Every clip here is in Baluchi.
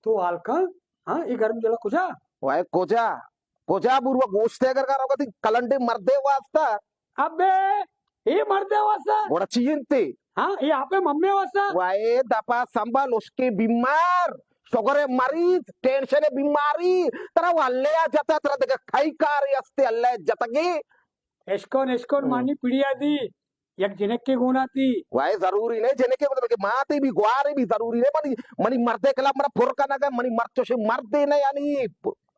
تو حال کن، ہاں، اے گرم جلا کجا؟ وائے کجا؟ کجا بروا گوشتے اگر کا روگا تئی کلنڈے مردے واسطہ؟ ابے، اے مردے واسطہ؟ گوڑا چی انتے؟ ہاں، اے آپے ممے واسطہ؟ وائے دپا سنبھال، اس کے بیمار، شوگر مریض، ٹینشن بیماری، ترا وہ اللہ جتا، ترا دگہ کئی کار استے اللہ جتگے۔ اشکون، اشکون، ہم۔ مانی پڑیا دی، یک جنک کے گونا تی۔ وائے ضروری نہیں جنک کے، مطلب کہ ماں تے بھی گوارے بھی ضروری نہیں، منی، منی مردے کلا منا پر کنگا، منی مرد چوشے مردے نہیں یعنی۔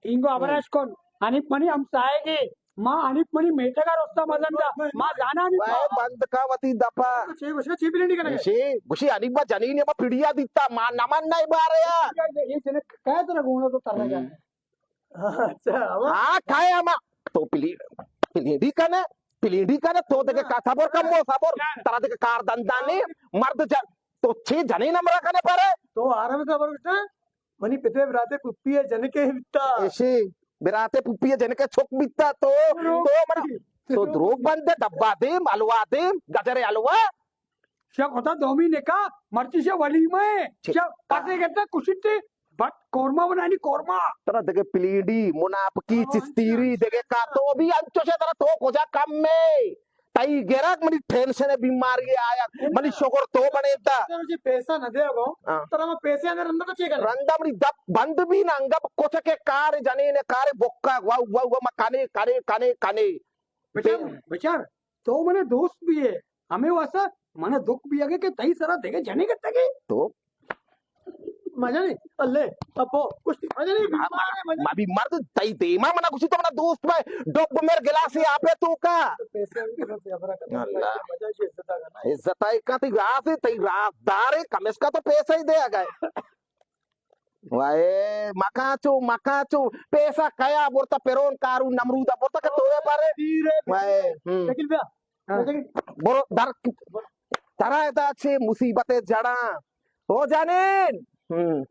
اینگو ابرا اشکون، حنیف منی ہمسائے گے، ماں حنیف منی میٹگا رستا مزن دا، ماں زانا نہیں وائے تو۔ بند کا وتی دپا۔ چے گوشے، چے بلنڈی کنگا؟ گوشی، گوشی حنیف با جنین ما پڑیا دیتا، ماں نمن نہیں بارے یا۔ یہ جنک کہہ ترا گونا تو تر ہم۔ جانے۔ اچھا، ہوا۔ ہاں، کھائے ہما۔ تو پلی-، پلیڈی کنے، پلیڈی کنے، تو دگہ کا صبر کم ہو، صبر۔ ترا دگہ کار دندا نے، مرد جن، تو چی جنین ہمرا کنے پرے؟ تو آرام صبر بیٹا، منی پتے براتے پپی ہے جنکے بیتا۔ ایشی، براتے پپی ہے جنکے چک بیتا، تو، تو منا، تو دروگ بندے، ڈبا دیم، حلوا دیم، گجر حلوا۔ شا خدا دومی نکاح، مرچی شا ولیمہ ہے۔ چ-، شا پاسے گتا کشتے، بٹ کورما بنانی کورما۔ ترا دگہ پلیڈی، منافقی، ہاں، چستیری، ہاں۔ دگہ کا تو بھی انچو شے ترا تو کجا کم ہے۔ تئی گرک منی ٹینشن بیماری آیا، منی شوگر تو بنے تا۔ ترا جی پیسہ نہ دے گو، ہاں۔ ترا ما پیسے اندر رندا تو چے کرے؟ رندا منی دپ بند بھی نہ انگا کچھ کے کار جنے نے کار بکا، واہ، واہ، واہ، ما کنے، کنے، کنے، کنے۔ بچار، بچار۔ تو منے دوست بھی ہے، ہمیں واسطہ منا دکھ بھی آگے کہ تئی سرا دگہ جنے گتگے۔ تو مزہ نہیں، اللہ، ابو، کچھ مزہ نہیں، بیمار ہے، مزہ ما بھی مرد تئی دیما منا کچھ تو منا دوست بھائی، ڈب میر گلاسی آپے تو کا۔ تو پیسے بھی تو سے ابرا کرنا، اللہ۔ مزہ سے عزت آگا نا۔ عزت آئی کا تئی راز ہے، تئی راز دار ہے، کم اس کا تو پیسہ ہی دے آگا ہے۔ وائے، مکاچو، مکاچو، پیسہ کیا برتا، پرون کارو نمرود برتا کہ تو بارے۔ وائے، ہم۔ شکیل بیا۔ ہاں۔ برو در، ترا ادا چے مصیبت جڑاں۔ او جنین۔ ہم۔